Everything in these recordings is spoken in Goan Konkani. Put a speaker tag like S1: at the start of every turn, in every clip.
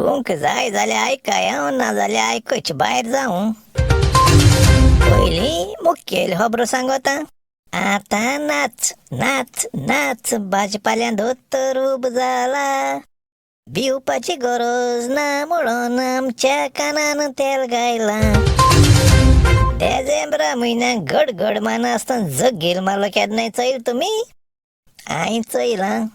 S1: तुमकां जाय जाल्यार आयकाय हांव, ना जाल्यार आयकुचे भायर जावं. पयलीं मुखेल खबरो सांगोता. आतां नाच नाच नाच भाजपाल्यां दोतोर उब जाला. भिवपाची गरज ना म्हणून आमच्या कानान तेल गायलां. देजेंब्रा म्हयन्याक गडगड मान आसतना जगील मारलो केन्नाय चोयल तुमी? हांवें चोयलां.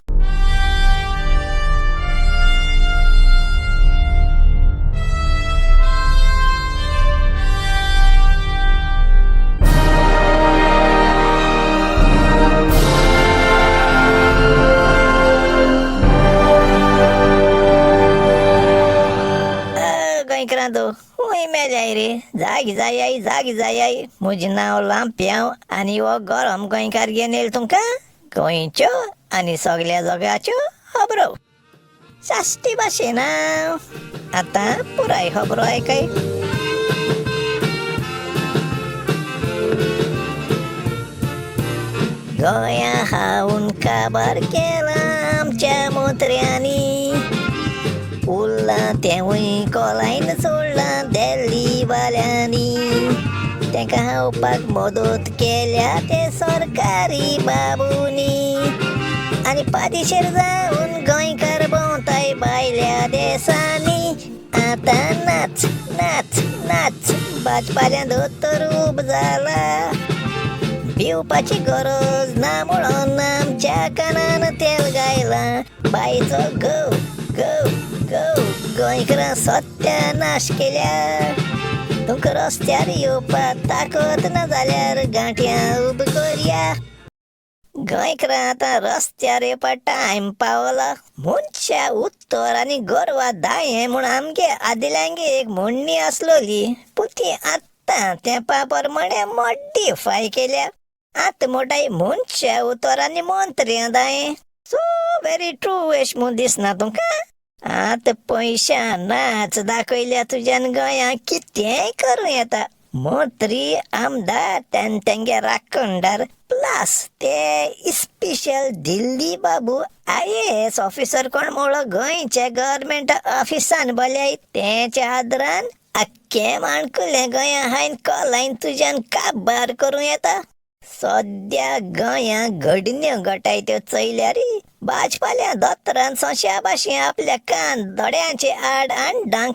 S1: गोंयकारांनो हूंय मेल्याय रे, जागी जायाय जागी जायाय. म्हजें नांव लांप्यांव आनी हो गरम गोंयकार घेवन येयला तुमकां गोंयच्यो आनी सगल्या जगाच्यो खबरो साश्टी भाशेन. आतां पुराय खबरो आयकाय. गोंया हावून काबार केला आमच्या मंत्र्यांनी, उरलां तेंवूय कोलायन सोडलां दिल्लीवाल्यांनी. तेंकां खावपाक मदत केल्या ते सरकारी बाबूनी, आनी पादिशेर जावन गोंयकार भोंवताय भायल्या देसांनी. आतां नाच नाच नाच भाजपाल्यां दोतोर उब जाला. भिवपाची गरज ना म्हणून आमच्या कानान तेल गायलां. बायचो गो गो गो गोंयकारां सत्यानाश केल्या. तुमकां रस्त्यार येवपाक ताकद ना जाल्यार गांठयां उब करया. गोंयकारां आतां रस्त्यार येवपा टायम पावला. मनशा उत्तर आनी गोरवां दायें म्हूण आमगे आदिल्यांगे एक म्हणणी आसलोली, पूण ती आतां तेंपा प्रमाणे मॉडिफाय केल्या. आतां म्हणटाय मनशा उतर आनी मंत्र्यां दायें. सो व्हेरी ट्रू एश म्हूण दिसना तुमकां? आतां पयशां नाच दाखयल्या तुज्यान गोंयांत कितेंय करूं येता. मंत्री आमदार तेंगे राखणदार प्लस ते स्पेशल दिल्ली बाबू IAS officer कोण म्हणलो गोंयच्या गव्हर्मेंट ऑफिसान बल्याय तेच्या आदरान आख्खें माणकुलें गोंया हायन कोलायन तुज्यान काबार करूं येता. सद्या गोंया घडण्यो घटाय त्यो चोयल्यार भाजपाल्या दोतोरान सोंश्या भाशेन आपल्या कान दोळ्यांचे आड आनी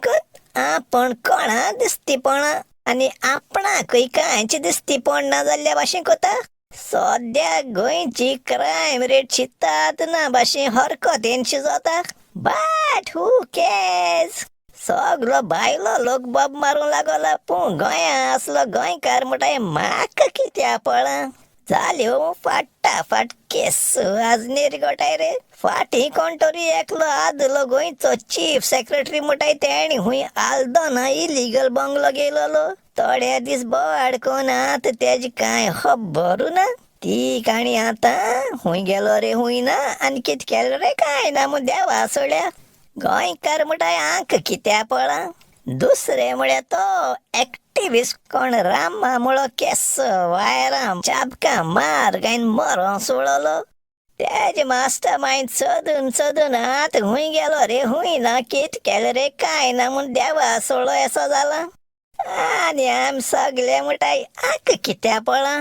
S1: आपण कोणा दिसतीपणां आनी आपणाकूय कांयच दिसतीपण ना जाल्ल्या भाशेन कोता. सद्या गोंयची क्रायम रेट चिंतात ना भाशेन हरकत येनशी जाता. बट who cares, सगलो भायलो लोक बोब मारूंक लागला, पूण गोंया आसलो गोंयकार म्हणटाय म्हाका कित्या पळा. जाल्यो फाटाफाट केस आजनेर गोटाय रे. फाटीं कोण तरी एकलो आदलो गोंयचो चीफ सेक्रेटरी म्हणटाय तेणी हुंय आल्दोना इलिगल बंगलो घेयलोलो. थोडे दीस बोवाळ करून आतां तेजी कांय खबरू ना. ती काणी आतां हुंय गेलो रे हुंय ना आनी कितें केलें रे कांय ना म्हूण देवा सोडल्या. गोंयकार म्हणटाय आंक कित्या पळा. दुसरें म्हळ्यार तो एक्टिविस्ट कोण रामा मुळो केस वायरां चाबकां मार गायन मरों सोडलो. तेजे मास्टर मायंड सोदून सोदून आतां हुंय गेलो रे हुंय ना कितें केलें रे कांय ना म्हूण देवा सोडलो येसो जाला. आनी आमी सगले म्हणटाय आंक कित्या पळा.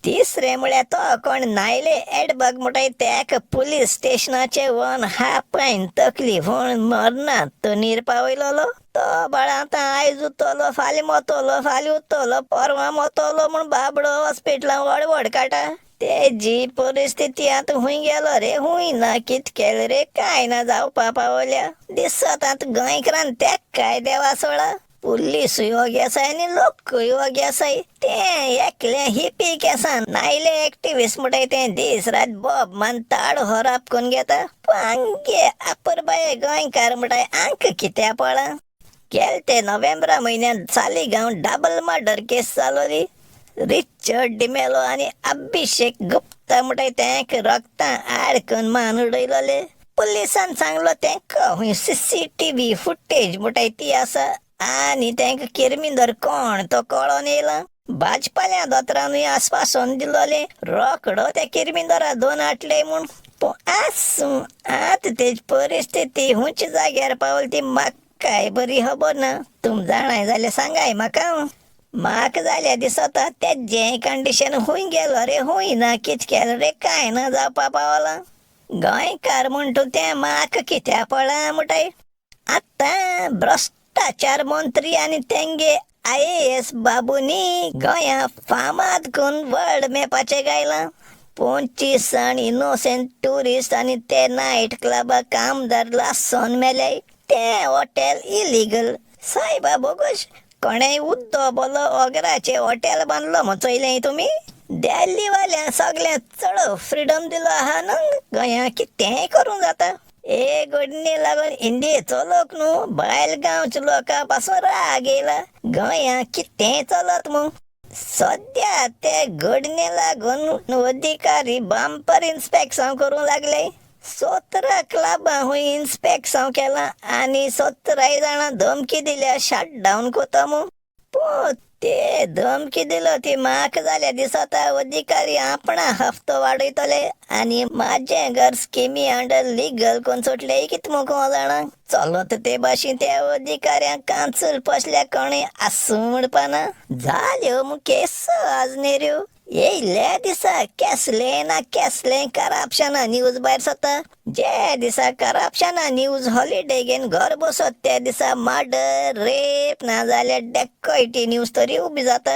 S1: तिसरें म्हळ्यार तो कोण नायले एडबग म्हणटाय तेका पुलीस स्टेशनाचे वन हापायन तकली फोण मरना तणीर पावयलोलो. तो बाळा आतां आयज उरतलो फाल्यां मोतलो, फाल्यां उरतलो परवां मोतलो म्हूण बाबडो हॉस्पिटलां व्हड व्हड काडटा. तेजी परिस्थिती आतां हुंय गेलो रे हुंय ना कितें केलें रे कांय ना जावपा पावल्या. दिसत आतां गोंयकारान तेकाय देवा सोडा. पुलिसूय वोगी आसाय आनी लोकूय वोगी आसाय. तें एकलें हिपी केसान नायले एक्टिविस्ट म्हणटाय तें दीस रात बोब मान ताळो खराब करून घेता. पूण आमगे अपुरबाये गोंयकार म्हणटाय आंक कित्या पळा. गेले ते नोव्हेंबरा म्हयन्यांत सालिगांव डबल मर्डर केस जालोली. रिचर्ड डिमेलो आनी अभिषेक गुप्ता म्हणटाय तेंक रोगतां आडकून मान उडयलोले. पुलिसान सांगलो तेंका हुंय CCTV footage म्हणटाय ती आसा आनी तेंका किरमिंदर कोण तो कळोन येयला. भाजपाल्या दोतोरानूय आस्वासन दिलोलें रोकडो त्या किरमिंदरा दोन आटले म्हूण. पूण आसूं, आतां तेजी परिस्थिती हुंयच्या जाग्यार पावली ती म्हाकाय बरी खबर ना. तुम जाणाय जाल्यार सांगाय म्हाका. म्हाका जाल्यार दिसता तेजें कंडिशन खूंय गेलो रे खूंय ना, कितें केलें रे कांय ना जावपा पावलां. गोंयकार म्हणटा तें म्हाका कित्याक पडलां म्हणटाय. आतां भ्रश्टाचार मंत्री आनी तेंगे IAS बाबूनी गोंया फामाद करून वर्ल्ड मॅपाचेर गायलां. 25 जाण इनोसेंट ट्युरिस्ट आनी ते नायट क्लबा कामदार लासून मेले. तें हॉटेल इलिगल. सायबा बोगस, कोणेय उद्दो बोलो ओगराचें हॉटेल बांदलो म्हूण चोयलें तुमी? दिल्लीवाल्यांक सगळ्यांत चड फ्रिडम दिलो आहा न्हू, गोंया कितेंय करूंक जाता. हे घडणी लागून इंडियेचो लोक न्हू भायल गांवच्या लोकां पासून राग येयला. गोंया कितेंय चलत मू. सद्या ते घडणे लागून अधिकारी बंपर इन्स्पेक्शन करूंक लागले. 17 क्लबां हुंय इन्स्पेक्शन केलां आनी 17 जाणां धमकी दिल्या शट डावन कोता म्हूण. पूण ते धमकी दिलो ती म्हाका जाल्यार दिसता अधिकारी आपणा हफ्तो वाडयतले आनी म्हाजें घर स्किमी अंडर लिगल कोण सोडले कितें म्हूण कोण जाणा. चलत ते भाशेन त्या अधिकाऱ्यांक कांचूल पसल्या कोणूय आसूं म्हणपाना. जाल्यो मू केस आजनेऱ्यो. येयल्या दिसा केसलें ना केसलें करप्शना न्यूज भायर सरता. जे दिसा करप्शना न्यूज हॉलिडे घेवन घर बसत त्या दिसा मर्डर, रेप ना जाल्यार डेकोयटी न्यूज तरी उबी जाता.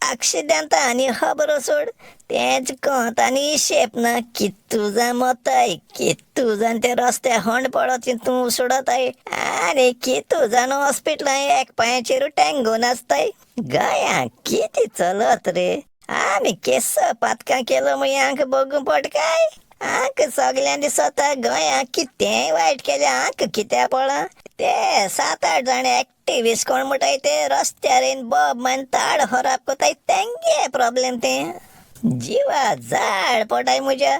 S1: एक्सिडेंटा आनी खबरो सोड, तेंच कोंत आनी हिशेब ना. कितू जाण मोताय, कितू जाण ते रस्त्यार होंड पडत तूं सोडताय आनी कितू जाण हॉस्पिटलां एक पांयाचेर टेंगून आसताय. गोंया कितें चलत रे? आमी केस पातकां केलो म्हूण हांकां भोगूंक पडटा काय? हांकां सगळ्यां दिसता गोंया कितेंय वायट केलें, हांकां कित्याक पडलां? ते 7-8 जाण एक्टिविस्ट कोण म्हणटाय ते रस्त्यार येवन बोब मान ताड खराब कोताय, तेंगे प्रॉब्लेम तें. जिवा जाड पडटाय म्हज्या.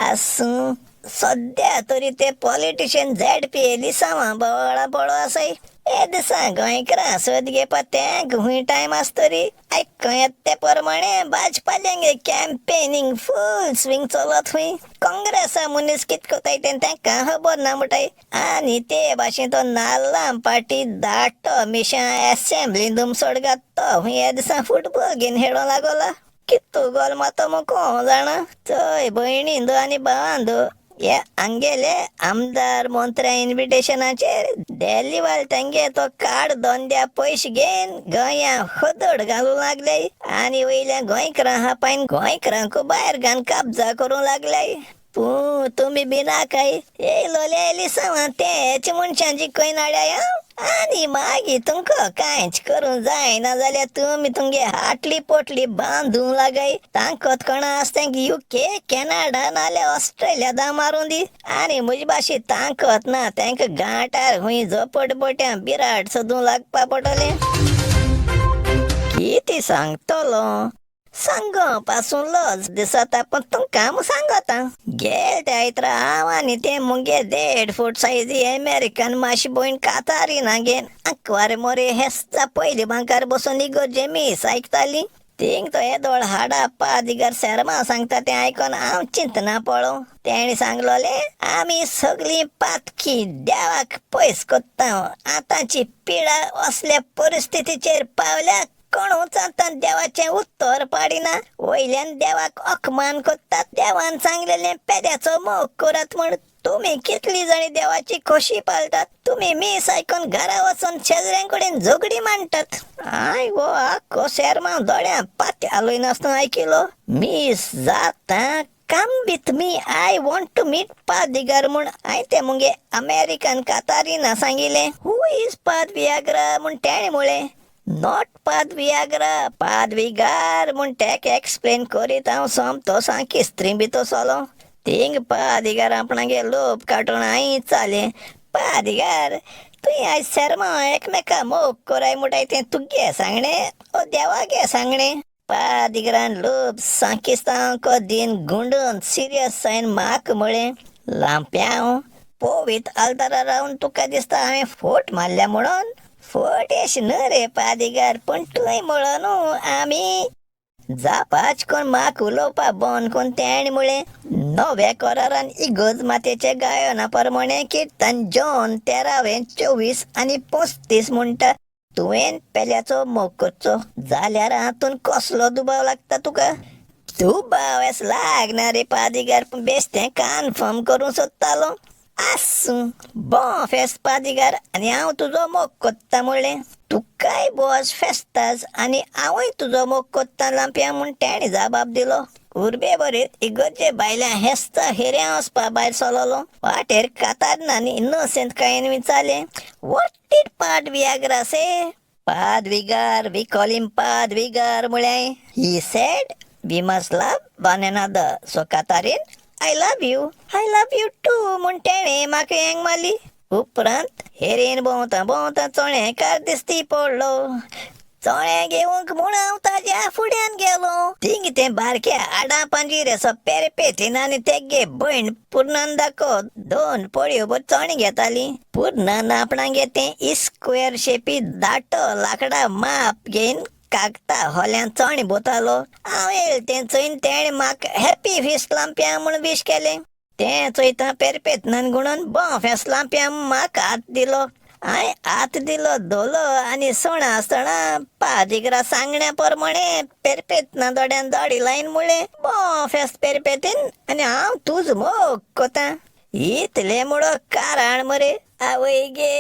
S1: आसूं, सद्या तरी ते पॉलिटिशियन ZP लिसांवां बोवाळां पडो आसाय. हे दिसा गोंयकारां सोद घेवपा तेंक खूंय टायम आसतरी. आयकों येता ते प्रमाणे भाजपाल्यांगे कॅम्पेनिंग फूल स्विंग चलत खूंय. काँग्रेसा मनीस कितें कोताय तें तेंकां खबर ना म्हणटाय. आनी ते भाशेन तो नाल्लां पाटी धाडटो मिशां एसेंब्लीन धुमसोड घात तो खूंय ह्या दिसा फुटबॉल घेवन खेळोंक लागोला. कितू गोल मारतो म्हूण कोण जाणा. चोय भयणींदो आनी भावांदो, हे हांगेले आमदार मंत्र्या इन्विटेशनाचेर दिल्लीवाले तेंगे तो कार्ड धंद्या पयशे घेवन गोंया खदड घालूंक लागले आनी वयल्या गोंयकारां हापायन गोंयकारांक भायर घालून कब्जा करूंक लागले. पूण तुमी भिनाकाय, येयलोले लिसांवां तेच मनशांची खंय नाड्या आनी मागीर तुमकां कांयच करूंक जायना जाल्यार तुमी तुमगे हाटली पोटली बांदूंक लागाय. तांकत कोणा आसा तेंका UK, Canada नाल्यार ऑस्ट्रेलिया धांव मारूं दी. आनी म्हजे भाशेन तांकत ना तेंका गांठार खूंय झोपडपट्यां बिराड सोदूंक लागपा पडटलें. कितें सांगतलो, सांगो पासून लज दिसता पूण तुमकां हांव सांगता. गेल त्या आयतरा हांव आनी ते मुगे 1.5 फूट सायजी अमेरिकन माशी भयण कातारीना घेवन आंकवार मोरे हेस्ता पयली बांकार बसून इगर्जे मीस आयकताली. थिंग तो येदोळ हाडा पादिगर शर्मा सांगता तें आयकोन हांव चिंतना पळोवं. तेणी सांगलोलें आमी सगळीं पातकी देवाक पयस कोत्ता. आतांची पिडा असल्या परिस्थितीचेर पावल्या, कोणूच आतां देवाचें उत्तर पाडिना. वयल्यान देवाक अकमान कोत्तात. देवान सांगलेलें पेद्याचो मोग करात म्हूण. तुमी कितली जाणी देवाची खोशी पाळटात? तुमी मीस आयकून घरा वचून शेजऱ्यां कडेन झगडी मांडटात. I गो, आख्खो शेरमांव दोळ्यां पात्या नासतना आयकिलो. मीस जाता come with me, I want to meet पादिगर म्हूण हांवें ते मुगे अमेरिकन कातारीना सांगिलें. Who is पाद वियाग्रा म्हूण तेणें म्हळें. Not पाद वियाग्रा, पाद विगार म्हूण तेका एक्सप्लेन करीत हांव सोमतो सांकिस्त्री भितर सोलो. थिंग पादिगार आपणागे लोप काडून हांवें चालें, पादिगार तुवें आयज शेरमांव एकमेका मोग कोराय म्हणटाय तें तुगे सांगणें ओ देवागे सांगणें? पादिगरान लोप सांकिस्तांक दिन गुंडून सिरियस सायन म्हाका म्हळें, लांप्यांव पोवीत आल्तारा रावन तुका दिसता हांवें फोट मारल्या म्हणून? फोट एश न्हू रे पादिगार, पूण तुवें म्हळो न्हू आमी जापाच कोण म्हाक उलोवपा बंद कोण तेणें म्हळें, नव्या करारान इगर्ज मातेच्या गायना प्रमाणे किर्तन जॉन 13:24 आनी 35 म्हणटा, तुवें पेल्याचो मोग करचो जाल्यार हातून कसलो दुबाव लागता तुका? दुबाव एस लागना रे पादिगार, पूण बेश्टें कन्फर्म करूंक सोदतालो. आसूं, बों फेस्त पादिगार, आनी हांव तुजो मोग कोत्ता म्हणलें. तुकाय बोस फेस्ताज आनी हांवूय तुजो मोग कोत्ता लांपया म्हूण तेणें जबाब दिलो. उर्बे बरीत इगर्जे भायल्या हेस्ता हेऱ्यां वचपा भायर सरलो. वाटेर कातारनान इनोसेंतकायेन विचारलें, what did Padre Viagra say? Padre Vigar, we call him Padre Vigar म्हळें. He said we must love one another, so Catherine, I love you. I love you too म्हूण तेणें म्हाका येंग मारली. उपरांत हेरेन भोंवता भोंवता चोणेकार दिसती पडलो. चोणे घेवंक म्हूण हांव ताज्या फुड्यान गेलो. थिंग तें बारक्या आडा पांजिरेचो पेरपेतीन आनी तेगे भयण पुर्नंदाको 2 पळयो भर चणे घेताली. पुर्नान आपणागे तें इस्क्वेर शेपी दाटो लांकडा माप घेवन कागता होल्यान चणे बोतालो. हांव येयलें तें चोयन तेणें म्हाका हॅप्पी फिस्ट लांपया म्हूण वीश केलें. तें चोयता पेरपेतनान गुणोन बों फेस लांपया म्हाका हात दिलो. हांवें हात दिलो धोलो आनी सणा आसतना पादिगरा सांगण्या प्रमाणे पेरपेतना दोड्यान दोडी लायन म्हणलें, बों फेस्त पेरपेतीन आनी हांव तुज मोग कोता. इतलें मुडो कारण मरे आवय गे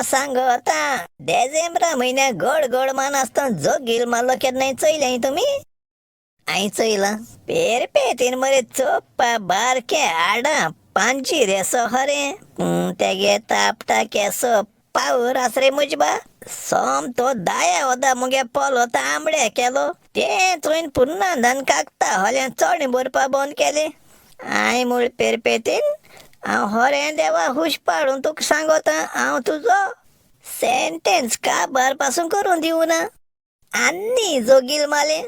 S1: सांगता. देजेंब्रा म्हयन्या गोड गोड मान आसतना जोगील मारलो केन्नाय चोयलें तुमी? हांवें चोयलां. पेरपेतीन मरे चोप्पा बारके आडां पांची रेसो हरे तेगे तापटा केसो पावर आस रे मुजबा. सोम तो दाया वता मुगे पोलो तांबडे केलो. तें चोयन पुर्नांदान कागता होल्यान चणे भरपा बंद केलें. हांवें म्हूण पेरपेतीन हांव हरें देवा हुश पाडून तुका सांगोता, हांव तुजो सेंटेन्स काबार पासून करून दिवना. आनी जोगील मालें.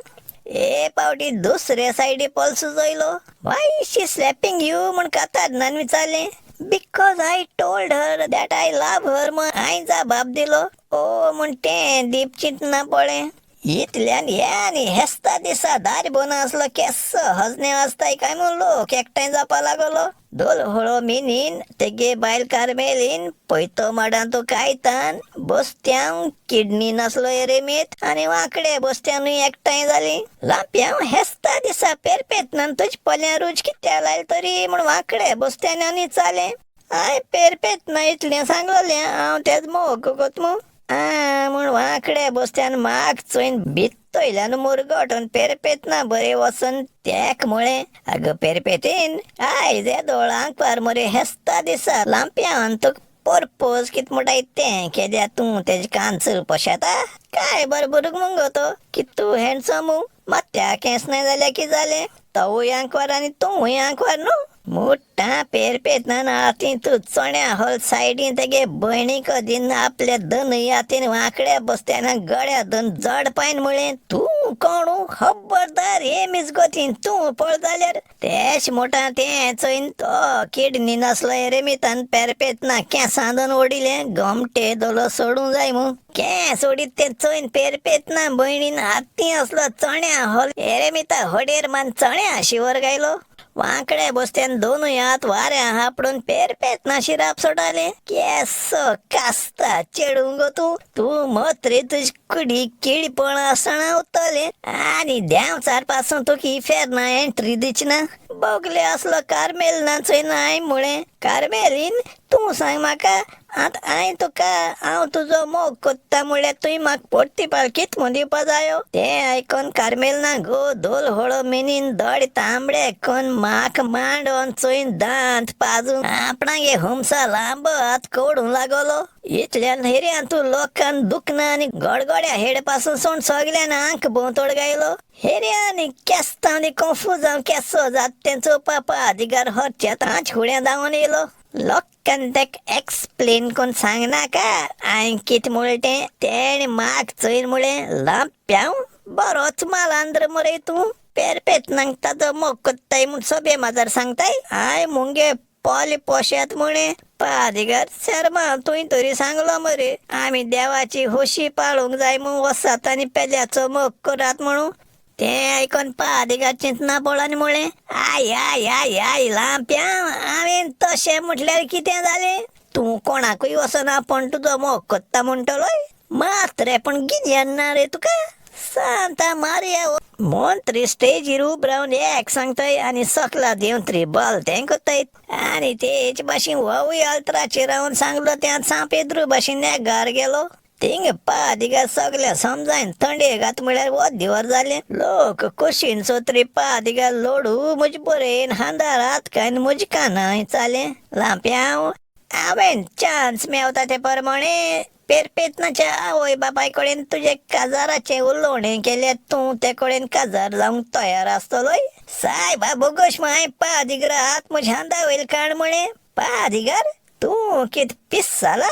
S1: हे पावटी दुसरे सायडी pulse जोयलो. Why she slapping you म्हूण कातारनान विचारलें. Because I told her that I love her म्हूण हांवें जबाब दिलो. ओ म्हूण तें दीप चिंतना पळें. इतल्यान हे आनी हेस्ता दिसा दार बोना आसलो केस्सो हजने वाजताय काय म्हूण लोक एकठांय जावपा लागलो. दोलहोळो मिनीन तेगे बायल कार्मेलीन पयतो माडान तो कायतान बस्त्यांव किडनी नासलो एरेमीत आनी वांकडे बस्त्यानूय एकठांय जाली. लांप्यांव हेस्ता दिसा पेरपेतनान तुज पोल्यां रूच कित्या लायल तरी म्हूण वांकडे बस्त्यान आनी चालें. हांवें पेरपेतना इतलें सांगलें हांव तेज मोग कोत मू. आ म्हूण वांकडे बस्त्यान माग चोयन भित्तोयल्यान मुरगटून पेरपेतना बरें वचून तेक म्हळें, आगो पेरपेतीन आयज येदोळ आंकवार मरे हेस्ता दिसा लांप्यान तुका पर्पोज कित म्हणटाय तें केद्या तूं तेजे कानसूल पोशेता काय बरें भुरगो मुगो तो की तूं हँडसम मात्या केंस नाय जाल्यार कितें जालें, तोवूय आंकवार आनी तूंय आंकवार न्हू. मोठा पेरपेतनान हातीन तूं चण्या होल सायडीन तेगे भयणीक दिन आपल्या दोनूय हातीन वांकड्या बसत्यान गळ्या दोन जड पायन म्हळें, तूं कोण खबरदार हे मिजगतीन तूं पळ जाल्यार. तेश मोठा तें चोयन तो किडनी नासलो एरेमितान पेरपेतना केंसां दोन ओडिलें गोमटे दोलो सोडूंक जाय मू. केंस ओडीत तें चोयन पेरपेतना भयणीन हाती आसलो चण्या होल एरेमिता होडेर मान चण्या शिवर गायलो. वांकडे बसत्यान दोनूय हात वाऱ्या हापडून पेरपेतना शिराप सोडाले. केसो कास्ता चेडूं गो तूं, तूं मत रे तुज कुडी किळपण आसतना उरतलें आनी देंवचार पासून तुका इफेर्ना एंट्री दिची ना. बोगले आसलो कार्मेल ना चोयन हांवें म्हळें, कार्मेलीन तूं सांग म्हाका आतां हांवें तुका हांव तुजो मोग कोत्ता म्हळ्यार तुवें म्हाका पोर्तिपाल कित म्हूण दिवपा जायो. तें आयकोन कार्मेल ना गो दोल होळो मिनीन दोळे तांबडे कोन म्हाका मांडोन चोयन दांत पाजून आपणागे हुमसा लांबो हात कोडूंक लागलो. इतल्यान हेऱ्यान तूं लोकान दुखना आनी गडगड्या हेड पासून सोण सगल्यान आंक भोंवतोड गायलो. हेऱ्यान केस्तांव आनी कोंफुजांव केसो जात तें चोवपा पादिगार हरच्या तांच हुड्यां धांवन येयलो. लोकान तेका एक्सप्लेन कोन्न सांगनाका हांवें कितें म्हळें तें. तेणें म्हाका चोयन म्हळें, लांप्यांव बरोच मालांद्र मरे तूं, पेरपेतनाक ताजो मोग कोत्ताय म्हूण सोबे माजार सांगताय. हांवें मुगे पोले पोशेत म्हणे. पादिगार शर्मा तुवें तरी सांगलो मरे आमी देवाची खोशी पाळूंक जाय म्हूण वसात आनी पेल्याचो मोग करात म्हणून. तें आयकोन पादिगार चिंतना पडलो म्हळें, I I I I लांप्या, हांवें तशें म्हटल्यार कितें जालें? तूं कोणाकूय वचना पण तुजो मोग कोत्ता म्हणटलोय मात रे, पण गिन्यान ना रे तुका. सांता मारिया मंत्री स्टेजीर उब रावन एक सांगताय आनी सकला देंवत्री बल तें कोत्ताय. आनी तेच भाशेन होवूय अल्तराचेर रावन सांगलो त्या सांव पेद्रू भाशेन नेगार गेलो. थिंग पादिगा सगळ्या समजायन थंडे घात म्हळ्यार वद्दीवर जालें. लोक कुशीन सोत्री पादिगा लोडू म्हजे बरेन हांदार हात कायन म्हजे कानाय चालें. लांप्यांव हांवें चान्स मेवता ते प्रमाणे पेरपेतनाच्या आवय बापाय कडेन तुजे काजाराचें उलोवणें केल्यार तूं ते कडेन काजार जावंक तयार आसतलोय. सायबा बोगोश माय पादिगर हात म्हज्या हांदा वयल काड म्हळें, पादिगर तूं कित पीस जाला?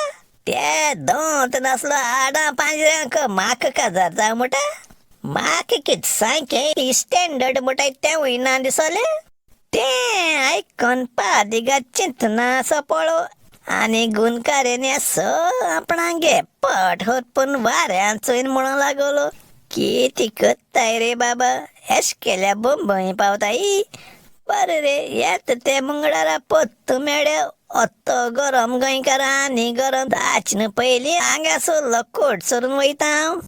S1: ते दोंत नासलो आडां पांजऱ्यांक म्हाका काजार जावं म्हणटा? म्हाका कित सामकें स्टँडर्ड म्हणटाय तेंवूय ना दिसलें. तें आयकोन पादिगा चिंतना असो पळो आनी गुणकारेन स आपणागे पट हरपून वाऱ्यान चोयन म्हणूंक लागलो, कितें कोत्ताय रे बाबा, एश केल्या बंबय पावताय. बरें रे, येता ते मंगळारा पोत्तू मेळ्या. अत्तो गरम गोंयकार आनी गरम जाच न्हू पयलीं हांगासरलो कोट सरून वयता हांव.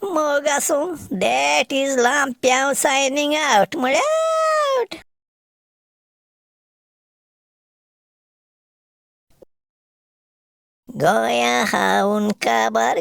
S1: मोग आसूं, that is लांप्यांव सायनींग आवट म्हळ्यार आवट. गोंया हावून काबार.